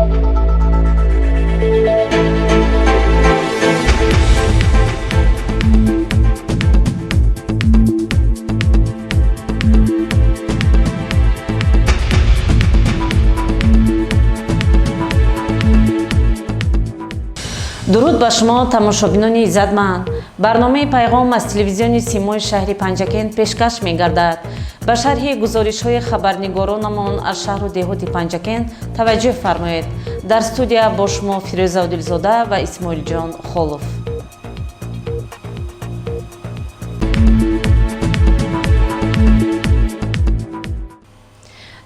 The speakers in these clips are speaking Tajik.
Дуруд ба шумо, тамошобинони иззатманд. Барномаи «Пайғом» аз телевизиони Симои шаҳри Панҷакент пешкаш мегардад. Ба шарҳи гузоришҳои хабарнигоронамон аз шаҳру деҳоти Панҷакент таваҷҷӯҳ фармоед. Дар студия бо шумо Фирӯза Одилзода ва Исмоилҷон Холов.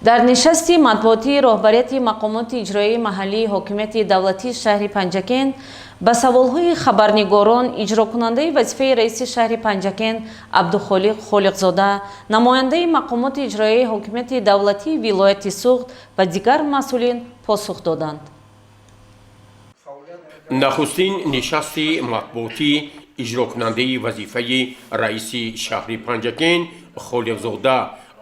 Дар нишасти матбуотии роҳбарияти мақомоти иҷроияи маҳаллии ҳокимияти давлатии шаҳри Панҷакент ба саволҳои хабарнигорон иҷрокунандаи вазифаи раиси шаҳри Панҷакент Абдухолиқ Холиқзода, намояндаи мақомоти иҷроияи ҳокимияти давлатии вилояти Суғд ва дигар масъулин посух доданд. Нахустин нишасти матбуотӣ иҷрокунандаи вазифаи раиси шаҳри Панҷакент Холиқзода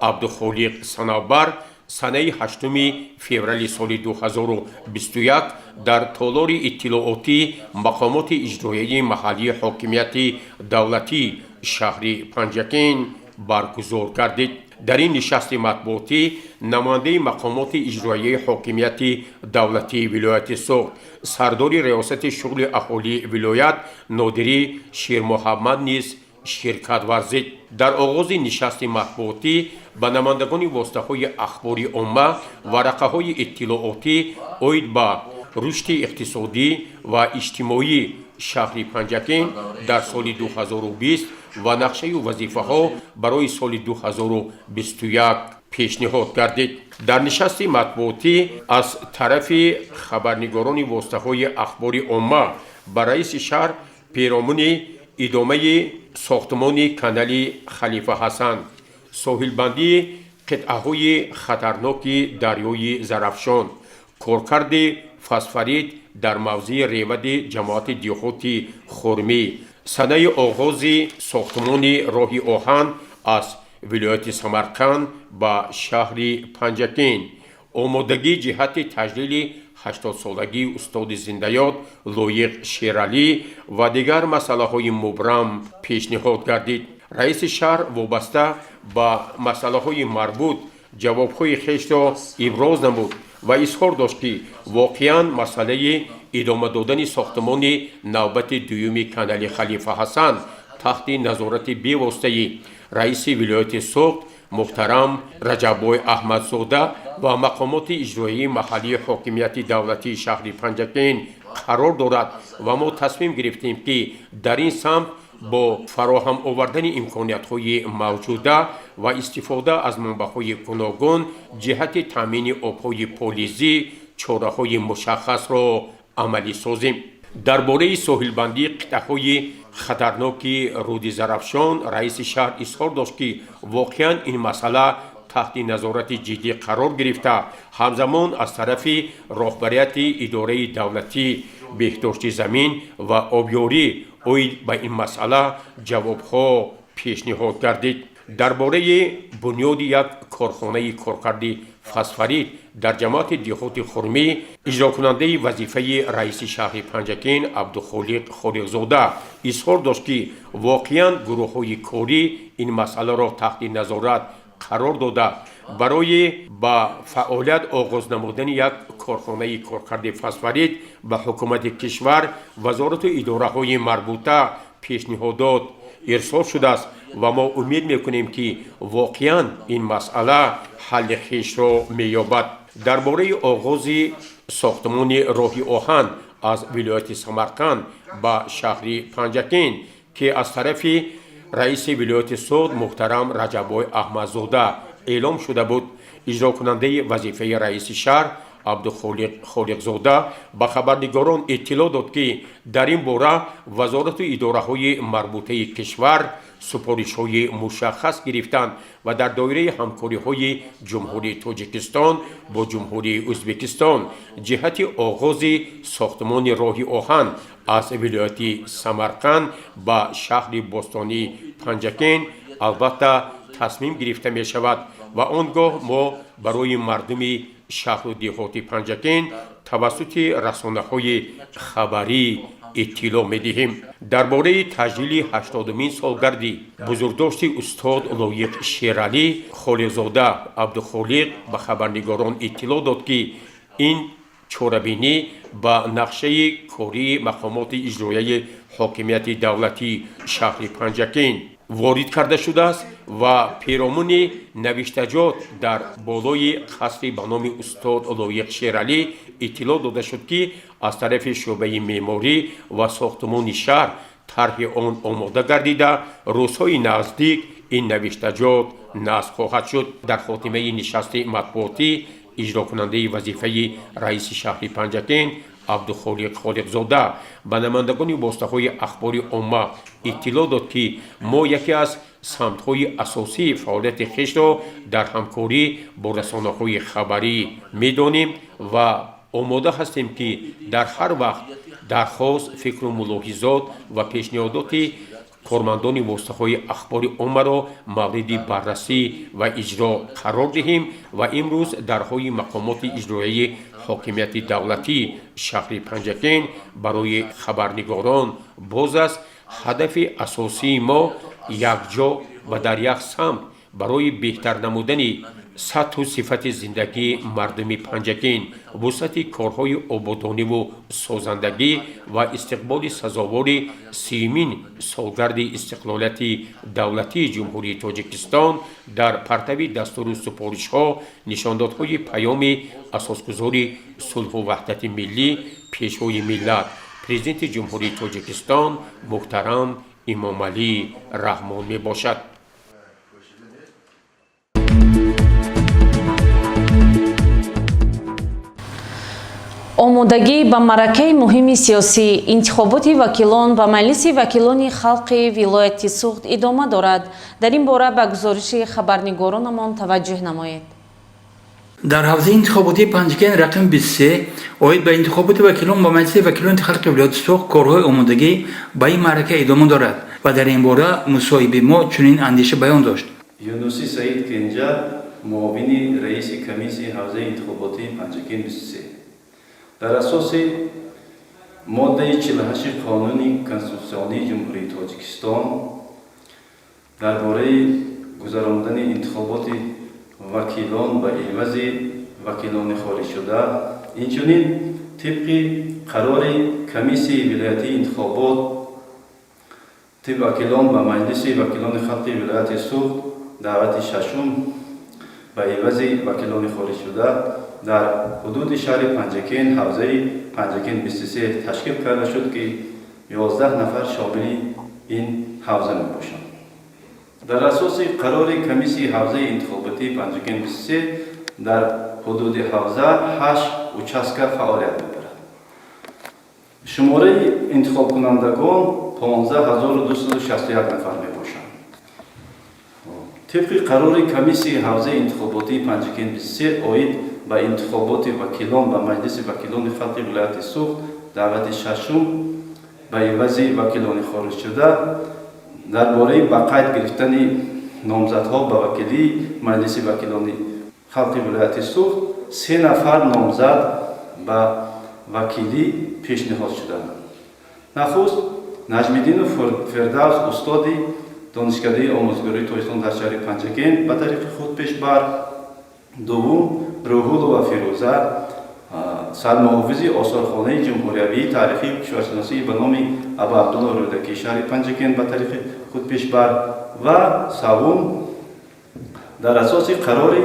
Абдухолиқ Санавбар санаи 8 феврали соли 2021 дар толори иттилоотӣ мақомоти иҷроияи маҳаллии ҳокимияти давлатии шаҳри Панҷакент баргузор гардид. Дар ин нишасти матбуотӣ намояндаи мақомоти иҷроияи ҳокимияти давлатии вилояти Суғд, сардори Раёсати шуғли аҳолии вилоят Нодирӣ Шермуҳаммад низ ширкат варзид. Дар оғози нишасти матбуотӣ ба намояндагони воситаҳои ахбори омма варақаҳои иттилоотӣ оид ба рушди иқтисодӣ ва иҷтимоии шаҳри Панҷакент дар соли 2020 ва нақшаю вазифаҳо барои соли 2021 пешниҳод гардид. Дар нишасти матбуотӣ аз тарафи хабарнигорони воситаҳои ахбори омма ба раиси шаҳр перомуни идомаи сохтмони канали Халифа Ҳасан, соҳилбандии қитъаҳои хатарноки дарёи Зарафшон, коркарди фосфорит дар мавзеи Ревади ҷамоати деҳоти Хурмӣ, санаи оғози сохтмони роҳи оҳан аз вилояти Самарқанд ба шаҳри Панҷакент, омодагӣ ҷиҳати таҷлили 80-солагии устоди зиндаёд Лоиқ Шералӣ ва дигар масъалаҳои мубрам пешниҳод гардид. Раиси шаҳр вобаста ба масъалаҳои марбут ҷавобҳои хешро иброз намуд ва изҳор дошт, ки воқеан масъалаи идома додани сохтмони навбати дуюми канали Халифа Ҳасан таҳти назорати бевоситаи раиси вилояти Суғд муҳтарам Раҷаббой Аҳмадзода ва мақомоти иҷроияи маҳаллии ҳокимияти давлатии шаҳри Панҷакент қарор дорад ва мо тасмим гирифтем, ки дар ин самт бо фароҳам овардани имкониятҳои мавҷуда ва истифода аз манбаъҳои гуногун ҷиҳати таъмини обҳои полизӣ чораҳои мушаххасро амалӣ созем. Дар бораи соҳилбандии қитъаҳои хатарноки рӯди Зарафшон раиси шаҳр изҳор дошт, ки воқеан ин масъала таҳти назорати ҷиддӣ қарор гирифта, ҳамзамон аз тарафи роҳбарияти Идораи давлатии беҳдошти замин ва обёрӣ оид ба ин масъала ҷавобҳо пешниҳод гардид. Дар бораи бунёди як корхонаи коркарди фосфорит дар ҷамоати деҳоти Хурмӣ иҷрокунандаи вазифаи раиси шаҳри Панҷакент Абдухолиқ Холиқзода изҳор дошт, ки воқеан гурӯҳҳои корӣ ин масъаларо таҳти назорат қарор дода, барои ба фаъолият оғоз намудани як корхонаи коркарди фосфорит ба ҳукумати кишвар, вазорату идораҳои марбута пешниҳодот ирсол шудааст ва мо умед мекунем, ки воқеан ин масъала ҳалли хешро меёбад. Дар бораи оғози сохтмони роҳи оҳан аз вилояти Самарқанд ба шаҳри Панҷакент, ки аз тарафи раиси вилояти Суғд муҳтарам Раҷаббой Аҳмадзода эълом шуда буд, иҷрокунандаи вазифаи раиси шаҳр Абдухолиқ Холиқзода ба хабарнигорон иттилоъ дод, ки дар ин бора вазорату идораҳои марбутаи кишвар супоришҳои мушаххас гирифтанд ва дар доираи ҳамкориҳои Ҷумҳурии Тоҷикистон бо Ҷумҳурии Ӯзбекистон ҷиҳати оғози сохтмони роҳи оҳан аз вилояти Самарқанд ба шаҳри бостонии Панҷакент албатта тасмим гирифта мешавад ва он гоҳ мо барои мардуми шаҳру деҳоти Панҷакент Тавассути расонаҳои хабарӣ иттилоъ медиҳем. Дар бораи таҷлили 80-умин солгарди бузургдошти устод Лоиқ Шералӣ Холиқзода Абдухолиқ ба хабарнигорон иттилоъ дод, ки ин чорабинӣ ба нақшаи кории мақомоти иҷроияи ҳокимияти давлатии шаҳри Панҷакент ворид карда шудааст ва перомуни навиштаҷот дар болои қасри ба номи устод Лоиқ Шералӣ иттилоъ дода шуд, ки аз тарафи шӯъбаи меъморӣ ва сохтумони шаҳр тарҳи он омода гардида, рӯзҳои наздик ин навиштаҷот насб хоҳад шуд. Дар хотимаи нишасти матбуотӣ иҷрокунандаи вазифаи раиси шаҳри Панҷакент Абдухолиқ Холиқзода ба намояндагони воситаҳои ахбори омма иттилоъ дод, ки мо яке аз самтҳои асосии фаъолияти хешро дар ҳамкорӣ бо расонаҳои хабарӣ медонем ва омода ҳастем, ки дар ҳар вақт дархост, фикру мулоҳизот ва пешниҳодоти кормандони воситаҳои ахбори оммаро мавриди баррасӣ ва иҷро қарор диҳем. Ва имрӯз дарҳои мақомоти иҷроияи ҳокимияти давлатии шаҳри Панҷакент барои хабарнигорон боз аст. Ҳадафи асосии мо якҷо ва дар як самт барои беҳтар намудани сатҳу сифати зиндагии мардуми Панҷакент, вусъати корҳои ободониву созандагӣ ва истиқболи сазовори 30-умин солгарди истиқлолияти давлатии Ҷумҳурии Тоҷикистон дар партави дастуру супоришҳо, нишондодҳои паёми асосгузори сулҳу ваҳдати миллӣ, Пешвои миллат, Президенти Ҷумҳурии Тоҷикистон муҳтарам Эмомалӣ Раҳмон мебошад. Омодагӣ ба маъракаи муҳими сиёсӣ, интихоботи вакилон ба Маҷлиси вакилони халқи вилояти Суғд идома дорад. Дар ин бора ба гузориши хабарнигоронамон таваҷҷӯҳ намоед. Дар ҳавзаи интихоботии Панҷакент рақами 23 оид ба интихоботи вакилон ба Маҷлиси вакилони халқи вилояти Суғд корҳои омодагӣ ба ин маърака идома дорад ва дар ин бора мусоҳиби мо чунин андеша баён дошт. Юнусӣ Саид Кенҷа, муовини раиси комиссияи ҳавзаи интихоботии Панҷакент 23. Дар асоси моддаи 48 Қонуни Конститутсионии Ҷумҳурии Тоҷикистон дар бораи гузарондани интихоботи вакилон ба ивази вакилони хориҷшуда, инчунин тибқи қарори комиссияи вилоятии интихобот вакилон ба Маҷлиси вакилони халқи вилояти Суғд даъвати шашум ба ивази вакилони хориҷшуда дар ҳудуди шаҳри Панҷакент ҳавзаи Панҷакент 23 ташкил карда шуд, ки 11 нафар шомили ин ҳавза мебошанд. Дар асоси қарори комиссияи ҳавзаи интихоботии Панҷакент 23 дар ҳудуди ҳавза 8 участка фаъолият мебарад. Шумораи интихобкунандагон 15261 нафар мебошанд. Тибқи қарори комиссияи ҳавзаи интихоботии Панҷакент 23 оид ба интихоботи вакилон ба Маҷлиси вакилони халқи вилояти Суғд даъвати шашум ба ивази вакилони хориҷшуда дар бораи ба қайд гирифтани номзадҳо ба вакилии Маҷлиси вакилони халқи вилояти Суғд се нафар номзад ба вакилӣ пешниҳод шуданд. Нахуст, Наҷмиддинов Фирдавс, устоди Донишкадаи омӯзгории Тоҷикистон дар шаҳри Панҷакент, ба тариқи худ пешбар. Дуввум, Рӯҳулова Фирӯза, сармуҳофизи осорхонаи ҷумҳуриявии таърихию кишваршиносӣ ба номи Абу Абдулло Рӯдакии шаҳри Панҷакент, ба тариқи худ пешбар. Ва саввум, дар асоси қарори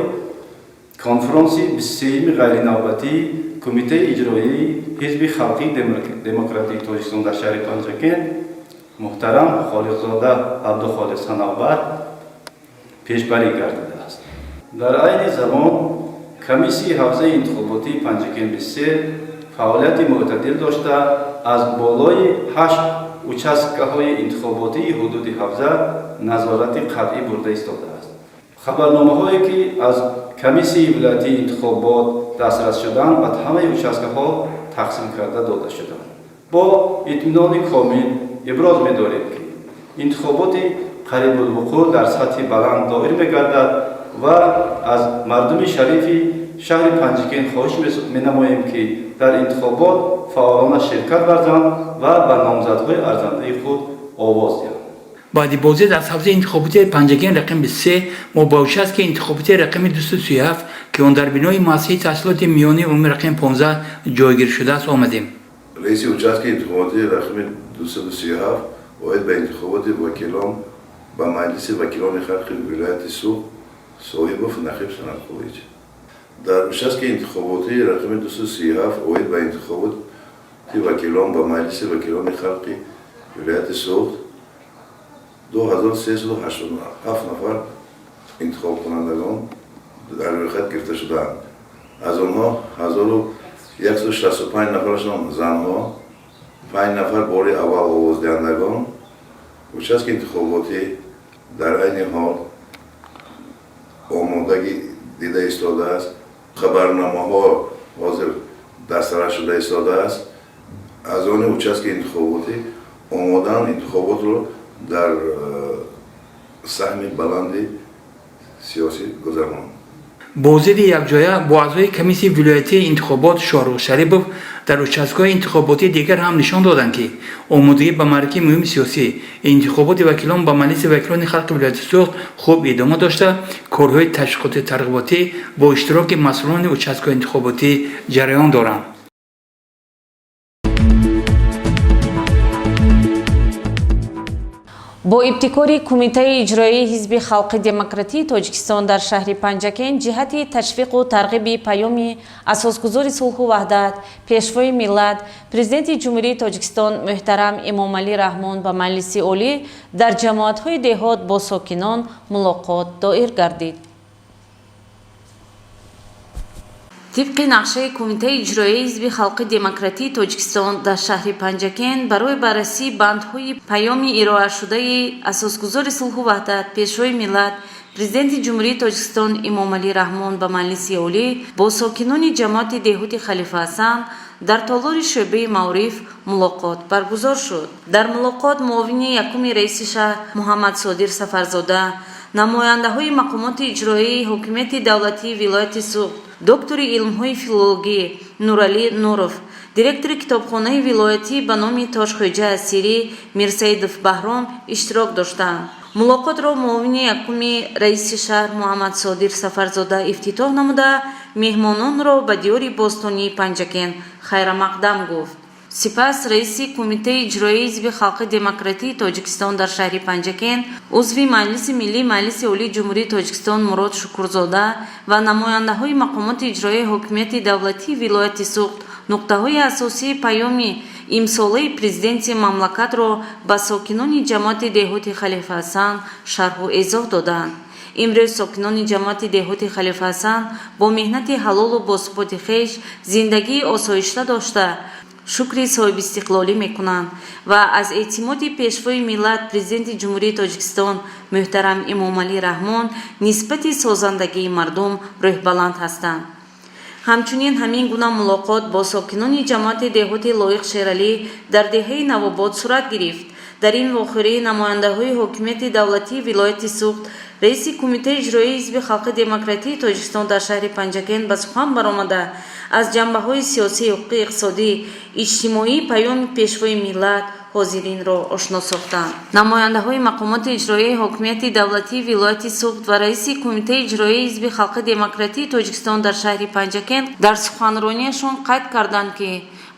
конфронси 23-юми ғайринавбатии Кумитаи иҷроияи Ҳизби халқии демократии Тоҷикистон дар шаҳри Панҷакент муҳтарам Холиқзода Абдухолиқ Санавбар пешбарӣ гардидааст. Дар айни замон комиссияи ҳавзаи интихоботии Панҷакент 23 фаъолияти мӯътадил дошта, аз болои ҳашт участкаҳои интихоботии ҳудуди ҳавза назорати қатъӣ бурда истодааст. Хабарномаҳое, ки аз комиссияи вилоятии интихобот дастрас шуданд, ба ҳамаи участкаҳо тақсим карда дода шуданд. Бо итминони комил иброз медорем, ки интихоботи қарибулвуқӯъ дар сатҳи баланд доир мегардад ва аз мардуми шарифи шаҳри Панҷакент хоҳиш менамоем, ки дар интихобот фаъолона ширкат варзанд ва ба номзадҳои арзандаи худ овоз диҳанд. Баъди боздид аз ҳавзаи интихоботии Панҷакент рақами 23 мо ба участки интихоботии рақами 237, ки он дар бинои муассисаи таҳсилоти миёнаи умумӣ рақами 15 ҷойгир шудааст, омадем. Раиси участки интихоботии рақами 237 оид ба интихоботи вакилон ба Маҷлиси вакилони халқи вилояти Суғд Соҳибов Нақиб Санатқулович. Дар участки интихоботии рақами 237 оид ба интихоботи вакилон ба Маҷлиси вакилони халқи вилояти Суғд 2387 нафар интихобкунандагон дар рӯйхат гирифта шудаанд. Аз онҳо 1165 нафарашон занҳо, 5 нафар бори аввал овоздиҳандагон. Участки интихоботӣ дар айни ҳол омодагӣ дида истодааст. Хабарномаҳо ҳозир дастрас шуда истодааст. Аз они участки интихоботӣ омодаанд интихоботро дар саҳми баланди сиёсӣ гузаронанд. Боздиди якҷоя бо аъзои комиссияи вилоятии интихобот Шоҳрух Шарипов дар участкҳои интихоботии дигар ҳам нишон доданд, ки омодагӣ ба маъракаи муҳими сиёсӣ, интихоботи вакилон ба Маҷлиси вакилони халқи вилояти Суғд хуб идома дошта, корҳои ташвиқотию тарғиботӣ бо иштироки масъулони участкҳои интихоботӣ ҷараён доранд. Бо ибтикори Кумитаи иҷроии Ҳизби халқи демократии Тоҷикистон дар шаҳри Панҷакент ҷиҳати ташвиқу тарғиби паёми асосгузори сулҳу ваҳдат, Пешвои миллат, Президенти Ҷумҳурии Тоҷикистон муҳтарам Эмомалӣ Раҳмон ба Маҷлиси Олӣ дар ҷамоатҳои деҳот бо сокинон мулоқот доир гардид. Тибқи нақшаи Кумитаи иҷроияи Ҳизби халқи демократии Тоҷикистон дар шаҳри Панҷакент барои баррасии бандҳои паёми ироашудаи асосгузори сулҳу ваҳдат, Пешвои миллат, Президенти Ҷумҳурии Тоҷикистон Эмомалӣ Раҳмон ба Маҷлиси Олӣ бо сокинони ҷамоати деҳоти Халифа Ҳасан дар толори шӯъбаи маориф мулоқот баргузор шуд. Дар мулоқот муовини якуми раиси шаҳр Муҳаммадсодир Сафарзода, намояндаҳои мақомоти иҷроияи ҳокимияти давлатии вилояти Суғд, доктори илмҳои филологӣ Нуралӣ Нуров, директори китобхонаи вилоятӣ ба номи Тошхӯҷа Асирӣ Мирсаидов Баҳром иштирок доштанд. Мулоқотро муовини якуми раиси шаҳр Муҳаммадсодир Сафарзода ифтитоҳ намуда, меҳмононро ба диёри бостонии Панҷакент хайрамақдам гуфт. Сипас раиси Кумитаи иҷроияи Ҳизби халқи демократии Тоҷикистон дар шаҳри Панҷакент, узви Маҷлиси Миллии Маҷлиси Олии Ҷумҳурии Тоҷикистон Мурод Шукурзода ва намояндаҳои мақомоти иҷроияи ҳокимияти давлатии вилояти Суғд нуқтаҳои асосии паёми имсолаи президенти мамлакатро ба сокинони ҷамоати деҳоти Халифа Ҳасан шарҳу эзоҳ доданд. Имрӯз сокинони ҷамоати деҳоти Халифа Ҳасан бо меҳнати ҳалолу босуботи хеш зиндагии осоишта дошта, шукри соҳибистиқлолӣ мекунанд ва аз эътимоди Пешвои миллат, Президенти Ҷумҳурии Тоҷикистон муҳтарам Эмомалӣ Раҳмон нисбати созандагии мардум рӯҳбаланд ҳастанд. Ҳамчунин ҳамин гуна мулоқот бо сокинони ҷамоати деҳоти Лоиқ Шералӣ дар деҳаи Навобод сурат гирифт. Дар ин вохӯрӣ намояндаҳои ҳокимияти давлатии вилояти Суғд, раиси Кумитаи иҷроияи Ҳизби халқи демократии Тоҷикистон дар шаҳри Панҷакент ба сухан баромада, аз ҷанбаҳои сиёсӣ, ҳуқуқӣ, иқтисодӣ, иҷтимоии паёми Пешвои миллат ҳозиринро ошно сохтанд. Намояндаҳои мақомоти иҷроияи ҳокимияти давлатии вилояти Суғд ва раиси Кумитаи иҷроияи Ҳизби халқи демократии Тоҷикистон дар шаҳри Панҷакент дар суханронияшон қайд карданд, ки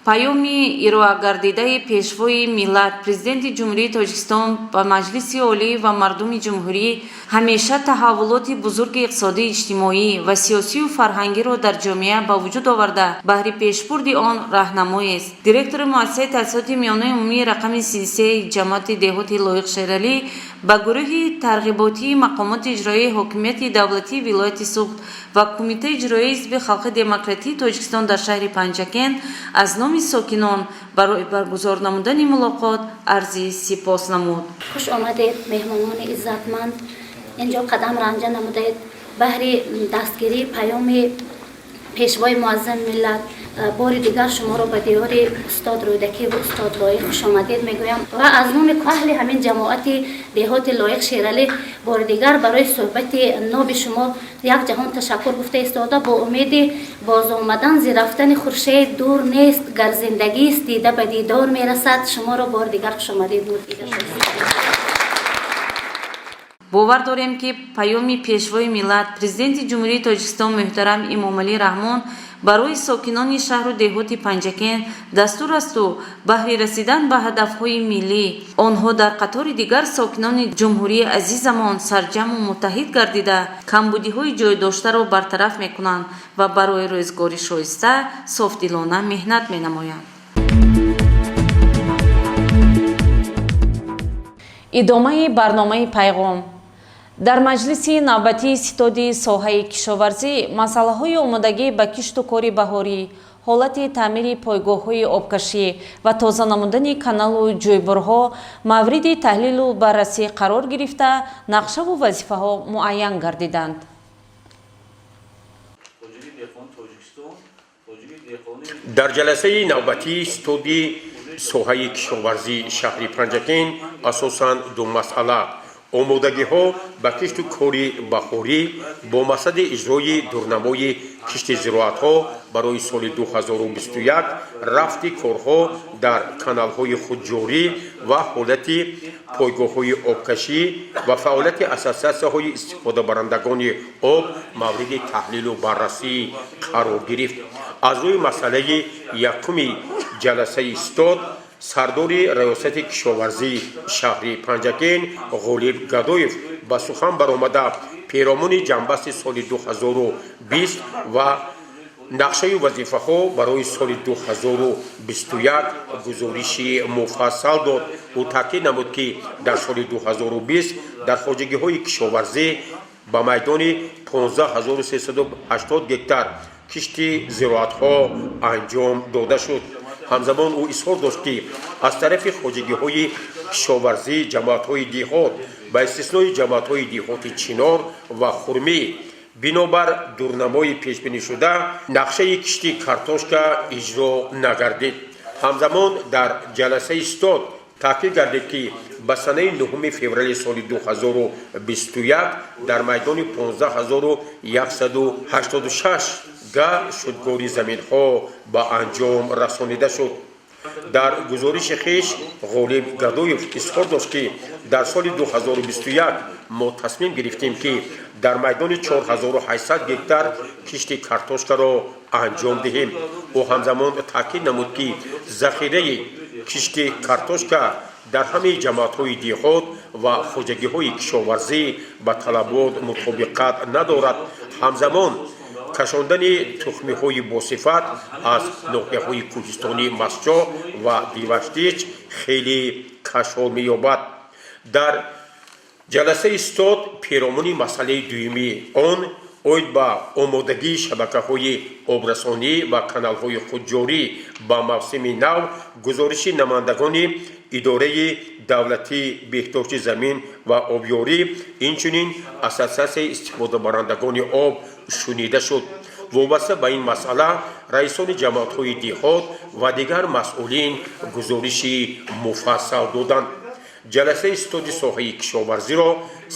паёми ироагардидаи Пешвои миллат, Президенти Ҷумҳурии Тоҷикистон ба Маҷлиси Олӣ ва мардуми ҷумҳурӣ ҳамеша таҳаввулоти бузурги иқтисодӣ, иҷтимоӣ ва сиёсию фарҳангиро дар ҷомеа ба вуҷуд оварда, баҳри пешбурди он раҳнамоест. Директори муассисаи таҳсилоти миёнаи умумии рақами 33 ҷамоати деҳоти Лоиқ Шералӣ ба гурӯҳи тарғиботии мақомоти иҷроияи ҳокимияти давлатии вилояти Суғд ва Кумитаи иҷроияи Ҳизби халқи демократии Тоҷикистон дар шаҳри Панҷакент аз номи сокинон барои баргузор намудани мулоқот арзи сипос намуд. Хуш омадед, меҳмонони иззатманд, инҷо қадам ранҷа намудаед баҳри дастгирии паёми Пешвои муаззами миллат. Бори дигар шуморо ба диёри устод Рӯдакӣ ва устод Лоиқ хушомадед мегӯям ва аз номи аҳли ҳамин ҷамоати деҳоти Лоиқ Шералӣ бори дигар барои суҳбати ноби шумо як ҷаҳон ташаккур гуфта истода, бо умеди бозомадан. Зи рафтани хуршед дур нест, гар зиндагист, дида ба дидор мерасад. Шуморо бори дигар хушомадед. Бовар дорем, ки паёми Пешвои миллат, Президенти Ҷумҳурии Тоҷикистон муҳтарам Эмомалӣ Раҳмон барои сокинони шаҳру деҳоти Панҷакент дастур асту баҳри расидан ба ҳадафҳои миллӣ онҳо дар қатори дигар сокинони ҷумҳурии азизамон сарҷамъу муттаҳид гардида, камбудиҳои ҷойдоштаро бартараф мекунанд ва барои рӯзгори шоиста софдилона меҳнат менамоянд. Идомаи барномаи «Пайғом». Дар маҷлиси навбатии ситоди соҳаи кишоварзӣ масъалаҳои омодагӣ ба кишту кори баҳорӣ, ҳолати таъмири пойгоҳҳои обкашӣ ва тоза намудани каналу ҷӯйборҳо мавриди таҳлилу баррасӣ қарор гирифта, нақшаву вазифаҳо муайян гардиданд. Дар ҷаласаи навбатии ситоди соҳаи кишоварзии шаҳри Панҷакент асосан ду масъала: омодагиҳо ба кишту кори баҳорӣ бо мақсади иҷрои дурнамои кишти зироатҳо барои соли 2021, рафти корҳо дар каналҳои худҷорӣ ва ҳолати пойгоҳҳои обкашӣ ва фаъолияти ассотсиатсияҳои истифодабарандагони об мавриди таҳлилу баррасӣ қарор гирифт. Аз рӯи масъалаи якуми ҷаласаи ситод сардори раёсати кишоварзии шаҳри Панҷакент Ғолиб Гадоев ба сухан баромада, перомуни ҷамъбасти соли 2020 ва нақшаю вазифаҳо барои соли 2021 гузориши муфассал дод. Ӯ таъкид намуд, ки дар соли 2020 дар хоҷагиҳои кишоварзӣ ба майдони 15 380 гектар кишти зироатҳо анҷом дода шуд. Ҳамзамон ӯ изҳор дошт, ки аз тарафи хоҷагиҳои кишоварзӣ ҷамоатҳои деҳот, ба истиснои ҷамоатҳои деҳоти Чинор ва Хурмӣ, бинобар дурнамои пешбинишуда нақшаи кишти картошка иҷро нагардид. Ҳамзамон дар ҷаласаи ситод таъкид гардид, ки ба санаи 9 феврали соли 2021 дар майдони 15 186 га шудгори заминҳо ба анҷом расонида шуд. Дар гузориши хеш Ғолиб Гадоев изҳор дошт, ки дар соли 2021 мо тасмим гирифтем, ки дар майдони 4800 гектар кишти картошкаро анҷом диҳем. Ӯ ҳамзамон таъкид намуд, ки захираи кишти картошка дар ҳамаи ҷамоатҳои деҳот ва хоҷагиҳои кишоварзӣ ба талабот мутобиқат надорад. Ҳамзамон кашондани тухмиҳои босифат аз ноҳияҳои кӯҳистонии Мастчоҳ ва Деваштич хеле кашол меёбад. Дар ҷаласаи ситод перомуни масъалаи дуюми он оид ба омодагии шабакаҳои обрасонӣ ва каналҳои худҷорӣ ба мавсими нав гузориши намояндагони Идораи давлатии беҳдошти замин ва обёрӣ, инчунин Ассотсиатсияи истифодабарандагони об шунида шуд. Вобаста ба ин масъала раисони ҷамоатҳои деҳот ва дигар масъулин гузориши муфассал доданд. Ҷаласаи ситоди соҳаи кишоварзиро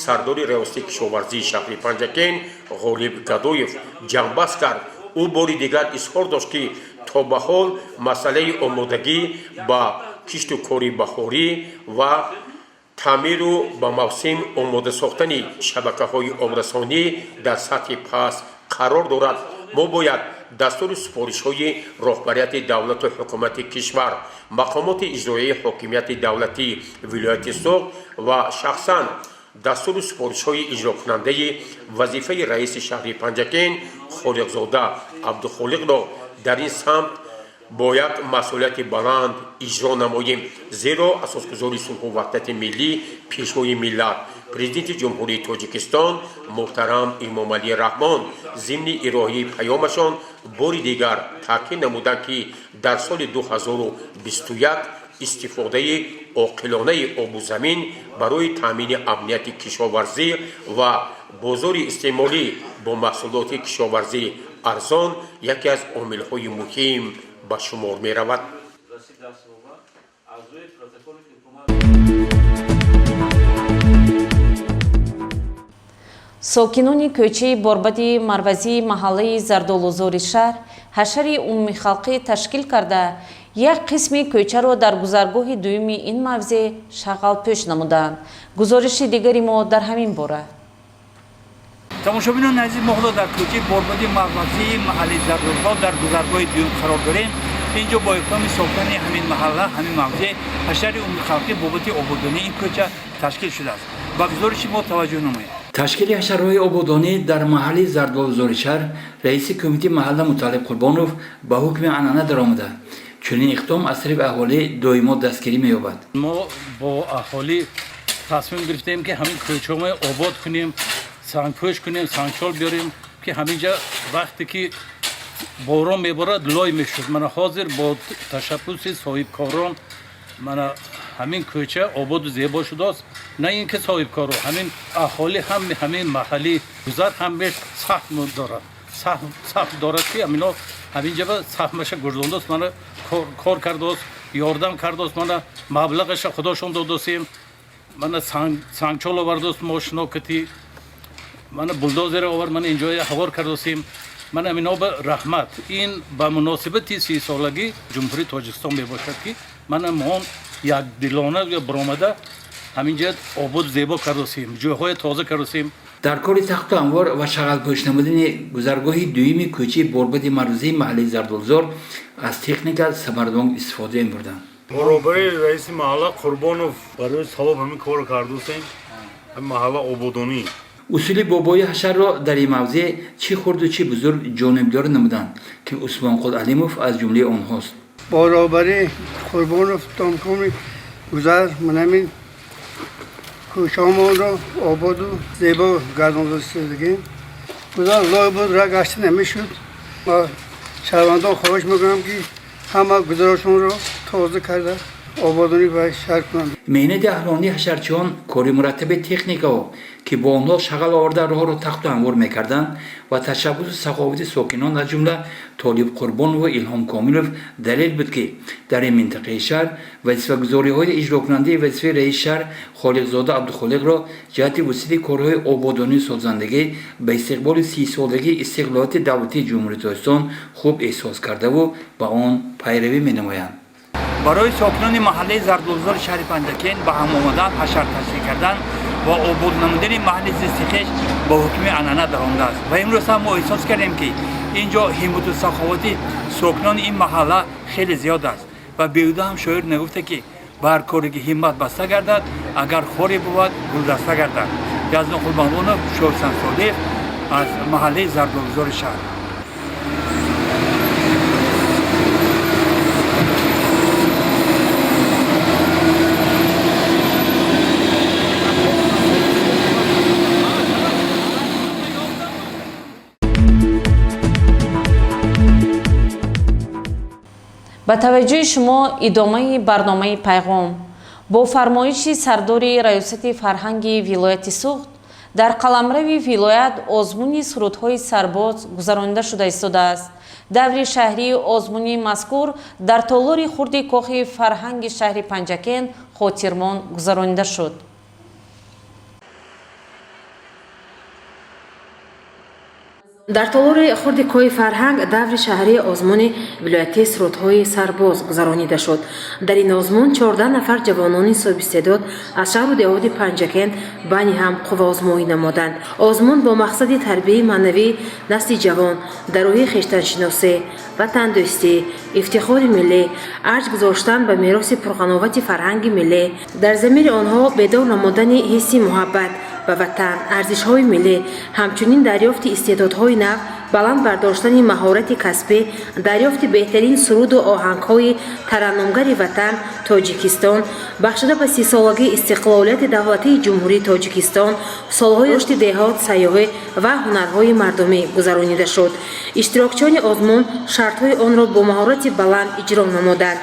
сардори раёсати кишоварзии шаҳри Панҷакент Ғолиб Гадоев ҷамъбаст кард. Ӯ бори дигар изҳор дошт, ки то ба ҳол масъалаи омодагӣ ба кишту кори баҳорӣ ва таъмиру ба мавсим омода сохтани шабакаҳои обрасонӣ дар сатҳи паст қарор дорад. Мо бояд дастуру супоришҳои роҳбарияти давлату ҳукумати кишвар, мақомоти иҷроияи ҳокимияти давлатии вилояти Суғд ва шахсан дастуру супоришҳои иҷрокунандаи вазифаи раиси шаҳри Панҷакент Холиқзода Абдухолиқро дар ин самт бо як масъулияти баланд иҷро намоем, зеро асосгузори сулҳу ваҳдати миллӣ, Пешвои миллат, Президенти Ҷумҳурии Тоҷикистон муҳтарам Эмомалӣ Раҳмон зимни ироҳаи паёмашон бори дигар таъкид намуданд, ки дар соли 2021 истифодаи оқилонаи обу замин барои таъмини амнияти кишоварзӣ ва бозори истеъмолӣ бо маҳсулоти кишоварзӣ. Арзон яке аз омилҳои муҳим ба шумор меравад. Сокинони кӯчаи Борбади Марвазии маҳаллаи Зардолузори шаҳр ҳашари умумихалқӣ ташкил карда, як қисми кӯчаро дар гузаргоҳи дуюми ин мавзеъ шағалпӯш намуданд. Гузориши дигари мо дар ҳамин бора. Тамошобинони азиз, мо ҳоло дар кӯчаи Борбади Марвазии маҳаллаи Зардолузор дар гузаргоҳи дуюм қарор дорем. Инҷо бо иқдоми сокинони ҳамин маҳалла, ҳамин мавзеъ ҳашари умумихалқӣ бобати ободонии ин кӯча ташкил шудааст. Ба гузориши мо таваҷҷӯҳ намоед. Ташкили ҳашарҳои ободонӣ дар маҳалли Зардолузори шаҳр раиси кумитаи маҳалла Муталлиб Қурбонов ба ҳукми анъана даромада. Чунин иқдом аз тарафи аҳолӣ доимо дастгирӣ меёбад. Мо бо аҳолӣ тасмим гирифтем, ки ҳамин кӯчаҳои обод кунем, сангпӯш кунем, сангчол биёрем, ки ҳаминҷа вақте ки борон меборад, лой мешуд. Мана ҳозир бо ташаббуси соҳибкорон мана ҳамин кӯча ободу зебо шудааст. На ин ки соҳибкоро, ҳамин аҳолӣ ҳам, ҳамин маҳалли гузар ҳамеш саҳм дорад, саҳм дорад, ки ҳамино ҳаминҷа ба саҳмаша гузондааст, мана кор кардааст, ёрдам кардааст, мана маблағаша худошон додосем, мана сангчол овардааст, мошино кати, мана булдозера овард, мана инҷоя ҳавор кардосем. Мана ҳамино ба раҳмат. Ин ба муносибати 30-солагӣ Ҷумҳурии Тоҷикистон мебошад, ки мана мо якдилона баромада ҳаминҷа ободу зебо кардосем, ҷойҳоя тоза кардосем. Дар кори тахту ҳамвор ва шағалпӯш намудани гузаргоҳи дуюми кӯчаи Борбади Марвазии маҳаллаи Зардолузор аз техника самаранок истифода мебурданд. Баробари раиси маҳалла Қурбонов барои савоб ҳамин корро кардусем, маҳалла ободонӣ. Усули бобои ҳашарро дар ин мавзеъ чӣ хурду чӣ бузург ҷонибдорӣ намуданд, ки Усмонқул Алимов аз ҷумлаи онҳост. Баробари Қурбонов домкоми гузар манамин кӯчаҳомонро ободу зебо гардондастагем. Гузар лой буд, ра гашта намешуд. Ма шаҳрвандон хоҳиш мекунам, ки ҳама гузарошонро тоза карда, ободонӣ ва шаҳр кунанд. Меҳнати аҳлонии ҳашарчиён, кори мураттаби техникаҳо, ки бо онҳо шағал оварда роҳро тахту ҳамвор мекарданд, ва ташаббусу саховати сокинон, аз ҷумла Толиб Қурбонову Илҳом Комилов, далел буд, ки дар ин минтақаи шаҳр вазифагузориҳои иҷрокунандаи вазифаи раиси шаҳр Холиқзода Абдухолиқро ҷиҳати вусъати корҳои ободонию созандагӣ ба истиқболи 30-солагии истиқлолияти давлатии Ҷумҳурии Тоҷикистон хуб эҳсос кардаву ба он пайравӣ менамоянд. Барои сокинони маҳаллаи Зардолузори шаҳри Панҷакент ба ҳам омадан, ҳашар ташкил кардан ва обод намудани маҳалли зисти хеш ба ҳукми анъана даромадааст. Ва имрӯз ҳам мо эҳсос кардем, ки ин ҷо ҳиммату саховати сокинони ин маҳалла хеле зиёд аст. Ва беҳуда ҳам шоир нагуфта, ки ба ҳар коре ки ҳиммат баста гардад, агар хоре бувад, гулдаста гардад. Яздон Қурбонов, Шоҳсан Солиев аз маҳаллаи Зардолузори шаҳр. Ба таваҷҷӯҳи шумо идомаи барномаи «Пайғом». Бо фармоиши сардори Раёсати фарҳанги вилояти Суғд дар қаламрави вилоят озмуни сурудҳои сарбоз гузаронида шуда истодааст. Даври шаҳрии озмуни мазкур дар толори хурди кохи фарҳанги шаҳри Панҷакент хотирмон гузаронида шуд. Дар толори хурди кӯҳи фарҳанг даври шаҳрии озмуни вилоятии сурудҳои сарбоз гузаронида шуд. Дар ин озмун 14 нафар ҷавонони соҳибистеъдод аз шаҳру деҳоти Панҷакент байни ҳам қувваозмоӣ намуданд. Озмун бо мақсади тарбияи маънавии насли ҷавон дар рӯҳи хештаншиносӣ, ватандӯстӣ, ифтихори миллӣ, арҷ гузоштан ба мероси пурғановати фарҳанги миллӣ, дар замири онҳо бедор намудани ҳисси муҳаббат ба ватан, арзишҳои миллӣ, ҳамчунин дарёфти истеъдодҳои нав, баланд бардоштани маҳорати касбӣ, дарёфти беҳтарин суруду оҳангҳои тараннумгари ватан Тоҷикистон, бахшида ба 30-солагии истиқлолияти давлатии Ҷумҳурии Тоҷикистон, солҳои рушди деҳот, сайёҳӣ ва ҳунарҳои мардумӣ гузаронида шуд. Иштирокчиёни озмун шартҳои онро бо маҳорати баланд иҷро намуданд.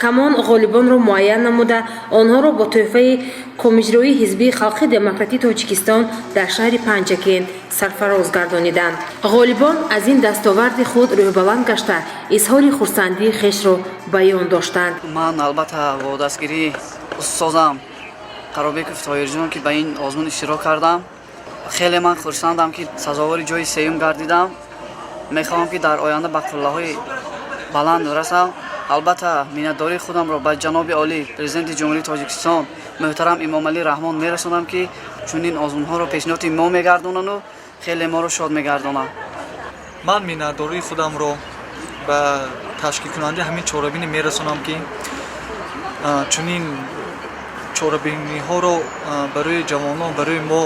Ҳакамон ғолибонро муайян намуда, онҳоро бо тӯҳфаи Комиҷроии Ҳизби Халқи Демократии Тоҷикистон дар шаҳри Панҷакент сарфароз гардониданд. Ғолибон аз ин дастоварди худ рӯҳбаланд гашта, изҳори хурсандии хешро баён доштанд. Ман албатта бо дастгирии устозам Қаробеков Тоҳирҷон, ки ба ин озмун иштирок кардам, хеле ман хурсандам, ки сазовори ҷои сеюм гардидам. Мехоҳам, ки дар оянда ба қуллаҳои баланд расам. Албатта, миннатдории худамро ба ҷаноби олӣ, Президенти Ҷумҳурии Тоҷикистон муҳтарам Эмомалӣ Раҳмон мерасонам, ки чунин озмунҳоро пешниҳоди мо мегардонану хеле моро шод мегардонанд. Ман миннатдории худамро ба ташкилкунандаи ҳамин чорабинӣ мерасонам, ки чунин чорабиниҳоро барои ҷавонон, барои мо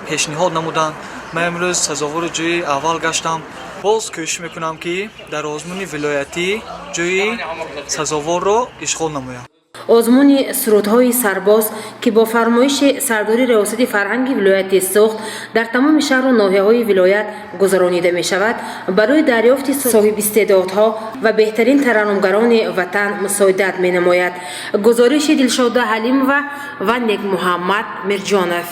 пешниҳод намуданд. Ман имрӯз сазовори ҷои аввал гаштам. Боз кӯшиш мекунам, ки дар озмуни вилоятӣ ҷои сазоворро ишғол намоям. Озмуни сурудҳои сарбоз, ки бо фармоиши сардори Риёсати фарҳанги вилояти Суғд дар тамоми шаҳру ноҳияҳои вилоят гузаронида мешавад, барои дарёфти соҳибистеъдодҳо ва беҳтарин тараннумгарони ватан мусоидат менамояд. Гузориши Дилшода Ҳалимова ва Некмуҳаммад Мирҷонов.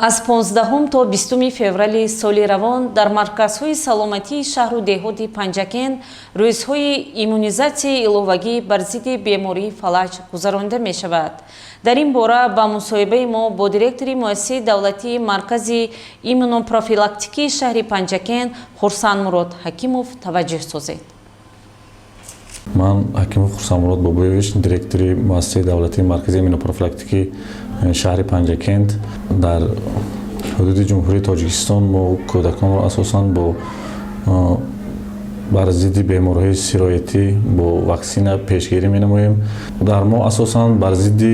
Аз 15 то 20 феврали соли равон дар марказҳои саломатии шаҳру деҳоти Панҷакент рӯзҳои иммунизатсияи иловагӣ бар зидди бемории фалаҷ гузаронида мешавад. Дар ин бора ба мусоҳибаи мо бо директори муассисаи давлатии Маркази иммунопрофилактикии шаҳри Панҷакент Хурсандмурод Ҳакимов таваҷҷӯҳ созед. Ман Ҳакимов Хурсандмурод Бобоевич, директори муассисаи давлатии Маркази иммунопрофилактикии шаҳри Панҷакент. Дар ҳудуди Ҷумҳурии Тоҷикистон мо кӯдаконро асосан бо бар зидди бемориҳои сироятӣ бо ваксина пешгирӣ менамоем. Дар мо асосан бар зидди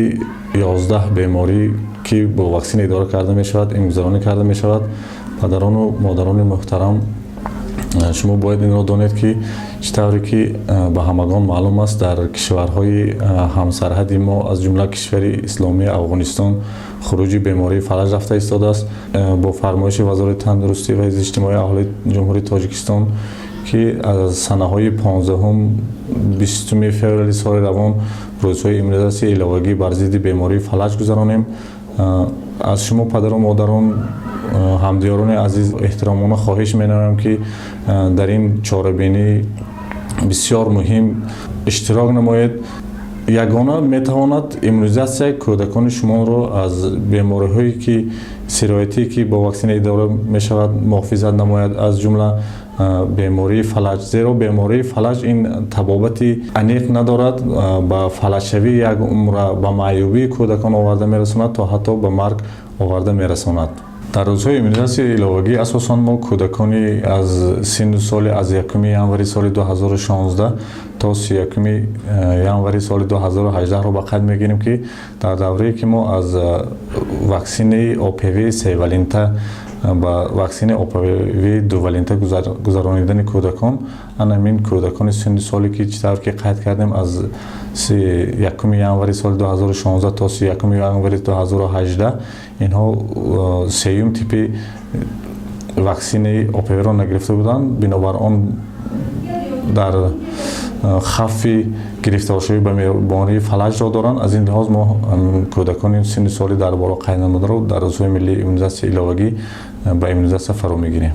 11 беморӣ, ки бо ваксина идора карда мешавад, имгузаронӣ карда мешавад. Падарону модарони муҳтарам, шумо бояд инро донед, ки чӣ тавре ки ба ҳамагон маълум аст, дар кишварҳои ҳамсарҳади мо, аз ҷумла кишвари исломии Афғонистон, хуруҷи бемории фалаҷ рафта истодааст. Бо фармоиши Вазорати тандурустӣ ва ҳифзи иҷтимоии аҳолии Ҷумҳурии Тоҷикистон, ки аз санаҳои 15-20 феврали соли равон рӯзҳои иммунизатсияи иловагӣ бар зидди бемории фалаҷ гузаронем, аз шумо, падару модарон, ҳамдиёрони азиз, эҳтиромона хоҳиш менамоям, ки дар ин чорабинӣ бисёр муҳим иштирок намоед. Ягона метавонад иммунизатсия кӯдакони шуморо аз бемориҳое ки сироятӣ, ки бо ваксина идора мешавад, муҳофизат намояд, аз ҷумла бемории фалаҷ, зеро бемории фалаҷ ин табобати аниқ надорад, ба фалаҷшавии як умра, ба маъюбии кӯдакон оварда мерасонад, то ҳатто ба марг оварда мерасонад. Дар рӯзҳои иммунизатсияи иловагӣ асосан мо кӯдакони аз синну соли аз 1 январи соли 2016 то 31 январи соли 2018-ро ба қайд мегирем, ки дар даврае ки мо аз ваксинаи ОПВ севалента ба ваксинаи ОПВ дувалента гузаронидани кӯдакон, ана ҳамин кӯдакони синни соле, ки чӣ тавр ки қайд кардем, аз 1 январи соли 2016 то 31 январи 2018, инҳо сеюм типи ваксинаи ОПВ-ро нагирифта буданд. Бинобар он дар хавфи гирифторшавӣ ба бемории фалаҷро доранд. Аз ин лиҳоз мо кӯдакони синни соли дар боло қайд намударо дар рӯзҳои миллии иммунизатсияи иловагӣ ба иммунизатсия фаро мегирем.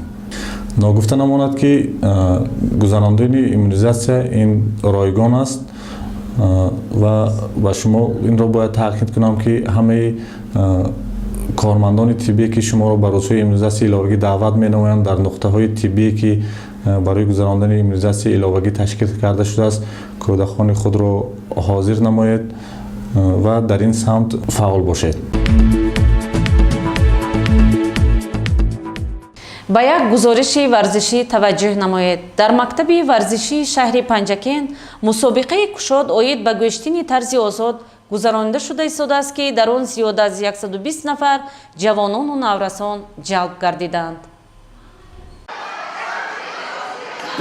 Ногуфта намонад, ки гузарондани иммунизатсия ин ройгон аст ва ба шумо инро бояд таъкид кунам, ки ҳамаи кормандони тиббие, ки шуморо ба рӯзҳои иммунизатсияи иловагӣ даъват менамоянд, дар нуқтаҳои тиббие, ки барои гузарондани иммунизатсияи иловагӣ ташкил карда шудааст, кӯдакони худро ҳозир намоед ва дар ин самт фаъол бошед. Ба як гузориши варзишӣ таваҷҷӯҳ намоед. Дар мактаби варзишии шаҳри Панҷакент мусобиқаи кушод оид ба гӯштини тарзи озод гузаронида шуда истодааст, ки дар он зиёда аз 120 нафар ҷавонону наврасон ҷалб гардиданд.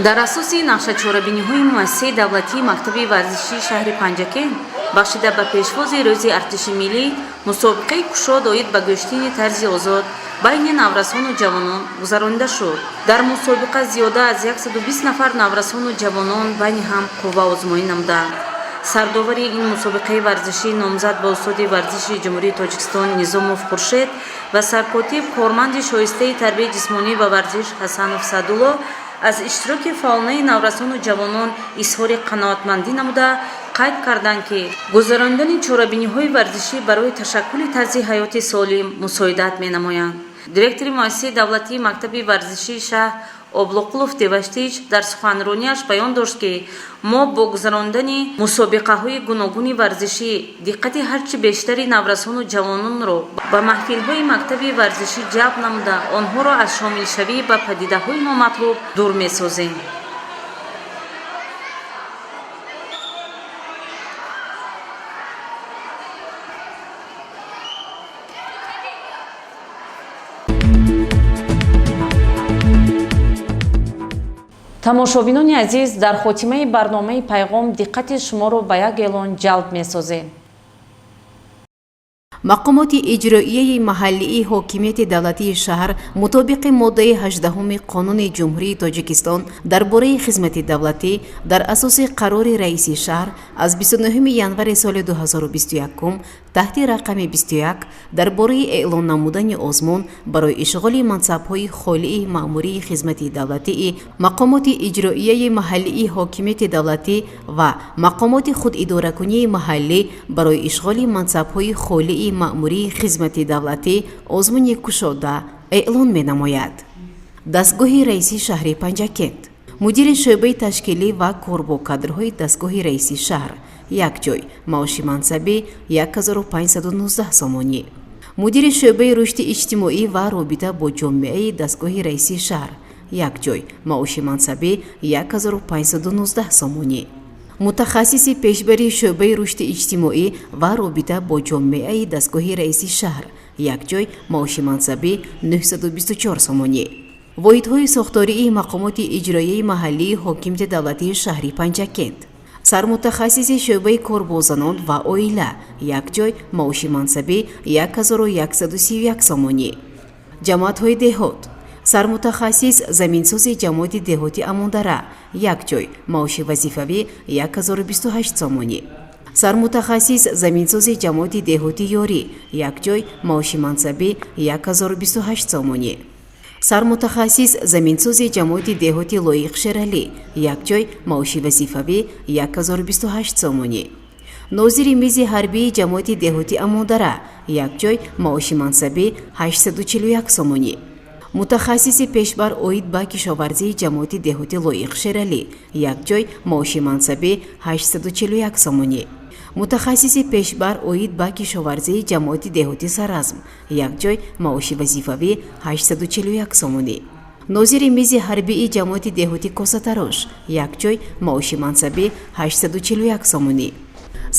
Дар асоси нақшачорабиниҳои муассисаи давлатии мактаби варзишии шаҳри Панҷакент, бахшида ба пешвози Рӯзи артиши миллӣ, мусобиқаи кушод оид ба гӯштини тарзи озод Байни наврасону ҷавонон гузаронида шуд. Дар мусобиқа зиёда аз 120 нафар наврасону ҷавонон байни ҳам қувваозмоӣ намуданд. Сардовари ин мусобиқаи варзишӣ номзад ба устоди варзиши Ҷумҳурии Тоҷикистон Низомов Хуршед ва саркотиб, корманди шоистаи тарбияи ҷисмонӣ ва варзиш Ҳасанов Саъдулло аз иштироки фаъолонаи наврасону ҷавонон изҳори қаноатмандӣ намуда, қайд карданд, ки гузаронидани чорабиниҳои варзишӣ барои ташаккули тарзи ҳаёти солим мусоидат менамоянд. Директори муассисаи давлатии мактаби варзишии шаҳр Облоқулов Деваштич дар суханронияш баён дошт, ки мо бо гузарондани мусобиқаҳои гуногуни варзишӣ диққати ҳарчи бештари наврасону ҷавононро ба маҳфилҳои мактаби варзишӣ ҷалб намуда, онҳоро аз шомилшавӣ ба падидаҳои номатлуб дур месозем. Тамошобинони азиз, дар хотимаи барномаи «Пайғом» диққати шуморо ба як эълон ҷалб месозем. Мақомоти иҷроияи маҳаллии ҳокимияти давлатии шаҳр мутобиқи моддаи 18-уми Қонуни Ҷумҳурии Тоҷикистон дар бораи хизмати давлатӣ дар асоси қарори раиси шаҳр аз 29 январи соли 2021 таҳти рақами 21 дар бораи эълон намудани озмун барои ишғоли мансабҳои холии маъмурии хизмати давлатии мақомоти иҷроияи маҳаллии ҳокимияти давлатӣ ва мақомоти худидоракунии маҳаллӣ барои ишғоли мансабҳои холии маъмурии хизмати давлатӣ озмуни кушода эълон менамояд. Дастгоҳи раиси шаҳри Панҷакент, мудири шӯъбаи ташкилӣ ва кор бо кадрҳои дастгоҳи раиси шаҳр, як ҷой, маоши мансабӣ 1519 сомонӣ. Мудири шӯъбаи рушди иҷтимоӣ ва робита бо ҷомеаи дастгоҳи раиси шаҳр, як ҷой, маоши мансабӣ 1519 сомонӣ. Мутахассиси пешбари шӯъбаи рушди иҷтимоӣ ва робита бо ҷомеаи дастгоҳи раиси шаҳр, як ҷой, маоши мансабӣ 924 сомонӣ. Воҳидҳои сохтории мақомоти иҷроияи маҳаллии ҳокимияти давлатии шаҳри Панҷакент, сармутахассиси шӯъбаи кор бо занон ва оила, як ҷой, маоши мансабӣ 1131 сомонӣ. Ҷамоатҳои деҳот, сармутахассис заминсози ҷамоати деҳоти Амондара, як ҷой, маоши вазифавӣ 1028 сомонӣ. Сармутахассис заминсози ҷамоати деҳоти Ёрӣ, як ҷой, маоши мансабӣ 1028 сомонӣ. Сармутахассис заминсози ҷамоати деҳоти Лоиқ Шералӣ, як ҷой, маоши вазифавӣ 1028 сомонӣ. Нозири мизи ҳарбии ҷамоати деҳоти Амондара, як ҷой, маоши мансабӣ 841 сомонӣ. Мутахассиси пешбар оид ба кишоварзии ҷамоати деҳоти Лоиқ Шералӣ, як ҷой, маоши мансабӣ 841 сомонӣ. Мутахассиси пешбар оид ба кишоварзии ҷамоати деҳоти Саразм, як ҷой, маоши вазифавӣ 841 сомонӣ. Нозири мизи ҳарбии ҷамоати деҳоти Косатарош, як ҷой, маоши мансабӣ 841 сомонӣ.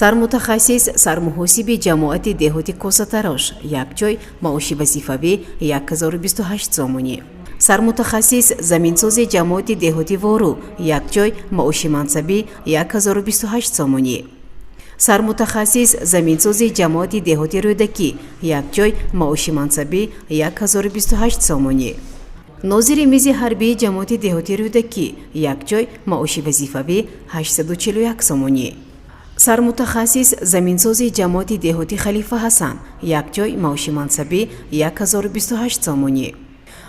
Сармутахассис сармуҳосиби ҷамоати деҳоти Косатарош, як ҷой, маоши вазифавӣ 1028 сомонӣ. Сармутахассис заминсози ҷамоати деҳоти Вору, як ҷой, маоши мансабӣ 1028 сомонӣ. Сармутахассис заминсози ҷамоати деҳоти Рӯдакӣ, як ҷой, маоши мансабӣ 1028 сомонӣ. Нозири мизи ҳарбии ҷамоати деҳоти Рӯдакӣ, як ҷой, маоши вазифавӣ 841 сомонӣ. Сармутахассис заминсози ҷамоати деҳоти Халифа Ҳасан, як ҷой, маоши мансабӣ 1028 сомонӣ.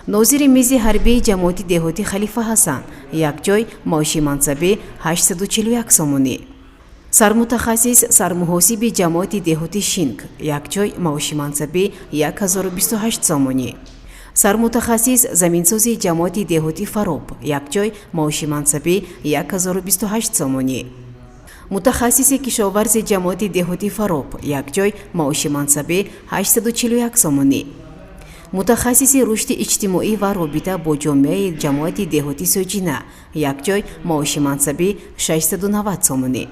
Нозири мизи ҳарбии ҷамоати деҳоти Халифа Ҳасан, як ҷой, маоши мансабӣ 841 сомонӣ. Сармутахассис сармуҳосиби ҷамоати деҳоти Шинк, як ҷой, маоши мансабӣ 1028 сомонӣ. Сармутахассис заминсози ҷамоати деҳоти Фароб, як ҷой, маоши мансабӣ 1028 сомонӣ. Мутахассиси кишоварзи ҷамоати деҳоти Фароб, як ҷой, маоши мансабӣ 841 сомонӣ. Мутахассиси рушди иҷтимоӣ ва робита бо ҷомеаи ҷамоати деҳоти Соҷина, як ҷой, маоши мансабӣ 690 сомонӣ.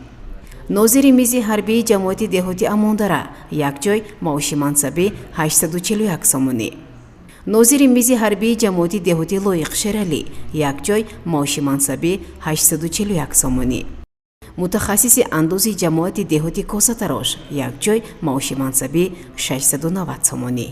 Нозири мизи ҳарбии ҷамоати деҳоти Амондара, як ҷой, маоши мансабӣ 841 сомонӣ. Нозири мизи ҳарбии ҷамоати деҳоти Лоиқ Шералӣ, як ҷой, маоши мансабӣ 841 сомонӣ. Мутахассиси андози ҷамоати деҳоти Косатарош, як ҷой, маоши мансабӣ 690 сомонӣ.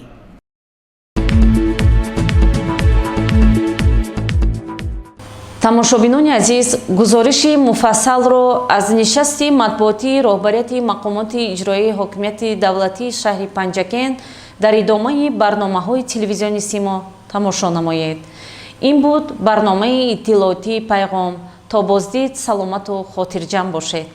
Тамошобинони азиз, гузориши муфассалро аз нишасти матбуотии роҳбарияти мақомоти иҷроии ҳокимияти давлатии шаҳри Панҷакент дар идомаи барномаҳои телевизиони Симо тамошо намоед. Ин буд барномаи иттилоотии Пайғом. То боздид саломату хотирҷамъ бошед.